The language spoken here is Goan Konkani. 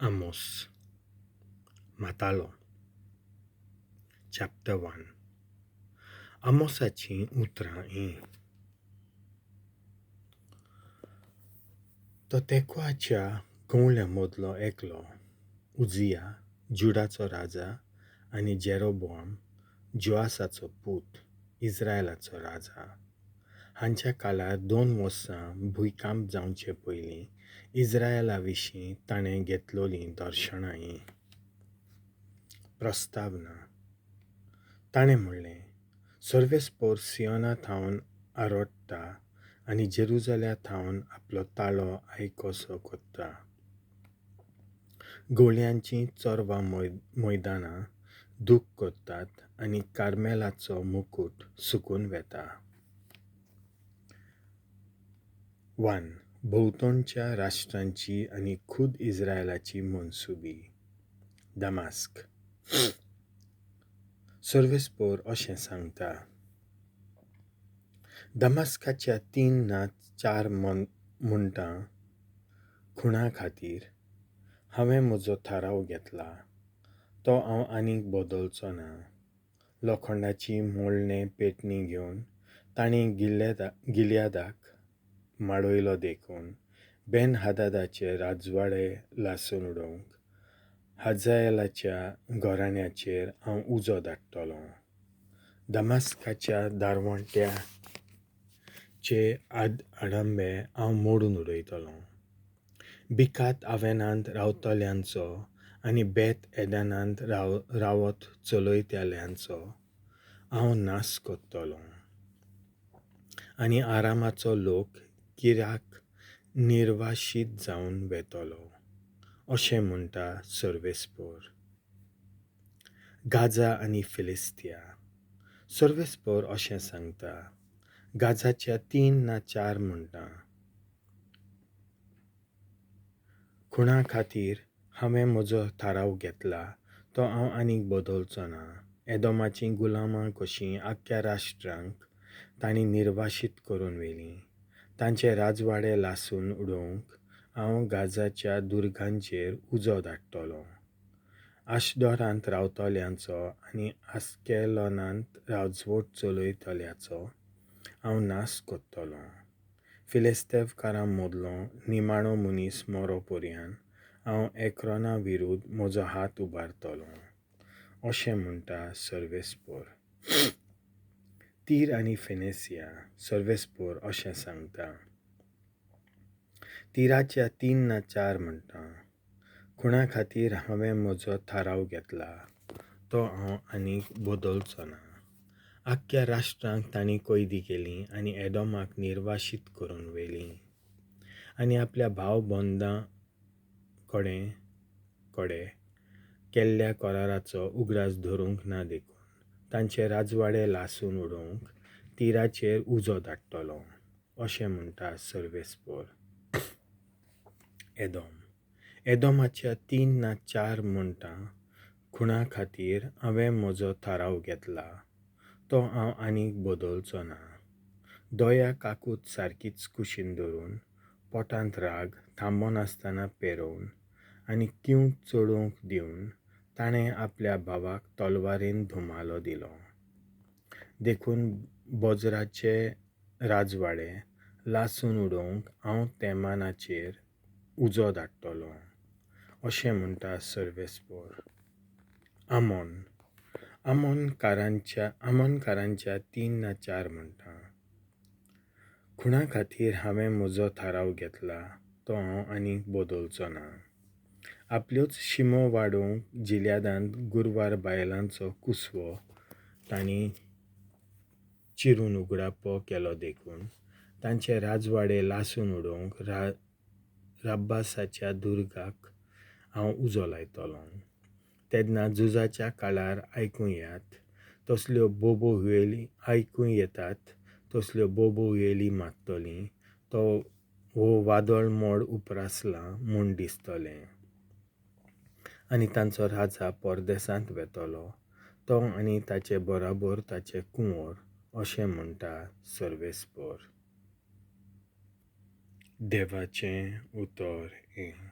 Amos, Matalo, chapter 1. आमोसाचीं उतरां हीं. तो तेकोआच्या गवळ्यां मदलो एकलो, उजिया, जुडाचो राजा आनी जेरोबोआम, जोआसाचो पूत, इस्रायलाचो राजा, हांच्या काळार 2 वर्सां भुंयकांप जावचे पयलीं इस्रायला विशीं ताणें घेतलोलीं दर्शनां हीं. प्रस्तावना. ताणें म्हणलें, सर्वेस्पोर सियोना थावन आरोडटा आनी जेरुजाल्या थावन आपलो ताळो आयकोसो कोत्ता. गवळ्यांचीं चरवां मैदानां दूख करतात आनी कार्मेलाचो मुकूट सुकून वेता. 1. भोंवतणच्या राश्ट्रांची आनी खुद इस्रायलाची मनसुबी. दमास्क. सर्वेस्पोर अशें सांगता, दमास्काच्या 3 ना 4 म्हणटां खुणा खातीर हांवें म्हजो थाराव घेतला, तो हांव आनीक बदलचो ना. लोखंडाची मोडणे पेटणी घेवन तांणी गिलयादाक माडयलो देखून बेन हादादाचे राजवाडे लासून उडोवंक हाजायलाच्या घराण्याचेर हांव उजो धाडटलों. दमास्काच्या दारवंट्याचे आडंबे हांव मोडून उडयतलों. बिकात आवेनांत रावतल्यांचो आनी बेत एडनांत रावत चलयतल्यांचो हांव नाश करतलों. आनी आरामाचो लोक किराक निर्वाशीत जावन वेतलो, अशें म्हणटा सर्वेस्पोर. गाजा आनी फिलिस्तिया. सर्वेस्पोर अशें सांगता, गाजाच्या 3 ना 4 म्हणटा खुणा खातीर हांवें म्हजो थाराव घेतला, तो हांव आनीक बदलचो ना. एदोमाचीं गुलामां कशीं आख्ख्या राश्ट्रांक तांणी निर्वाशीत करून व्हेलीं. तांचे राजवाडे लासून उडोवंक हांव गाजाच्या दुर्गांचेर उजो धाडटलों. आशदोरांत रावतल्यांचो आनी आस्केलोनांत राजवट चलयतल्याचो हांव नाश करतलों. फिलिस्तेवकारां मदलो निमाणो मनीस मरो पर्यान हांव एक्रोना विरुद्ध म्हजो हात उबारतलों, अशें म्हणटा सर्वेस्पोर. तीर आनी फेनेसिया. सर्वेस्पोर अशें सांगता, तिराच्या 3 ना 4 म्हणटा खुणा खातीर हांवें म्हजो थाराव घेतला, तो हांव आनीक बदलचो ना. आख्ख्या राश्ट्रांक तांणी कैदी केलीं आनी एडोमाक निर्वाशीत करून व्हेलीं आनी आपल्या भाव बंदां कडे केल्ल्या कराराचो उगडास धरूंक ना देखून तांचे राजवाडे लासून उडोवंक तिराचेर उजो धाडटलो, अशें म्हणटा सर्वेस्पोर. एदोम. एदोमाच्या 3 ना 4 म्हणटा खुणा खातीर हांवें म्हजो थाराव घेतला, तो हांव आनीक बदलचो ना. दया काकूत सारकीच कुशीन धरून, पोटांत राग थांबनासतना पेरोवन आनी कीव चडोवंक दिवन ताणें आपल्या भावाक तलवारेन धुमालो दिलो. देखून बोजराचे राजवाडे लासून उडोवंक हांव तेमानाचेर उजो धाडटलों, अशें म्हणटा सर्वेस्पोर. आमोन. आमोनकारांच्या 3 ना 4 म्हणटा खुणा खातीर हांवें म्हजो थाराव घेतला, तो हांव आनीक बदलचो ना. आपल्योच शिमो वाडोवंक जिल्यादांत गुरवार बायलांचो कुसवो तांणी चिरून उगडापो केलो देखून तांचे राजवाडे लासून उडोवंक राब्बासाच्या दुर्गाक हांव उजो लायतलों. तेन्ना झुजाच्या काळार आयकूं येतात तसल्यो बोबो हुयेली आयकूं येतात तसल्यो बोबो हुयेली मारतलीं, तो हो वादळ मोड उपरासलां म्हूण दिसतलें. आनी तांचो राजा परदेसांत वेतलो, तो आनी ताचे बराबर ताचे कुंवर, अशें म्हणटा सर्वेस्पोर. देवाचें उतर हें.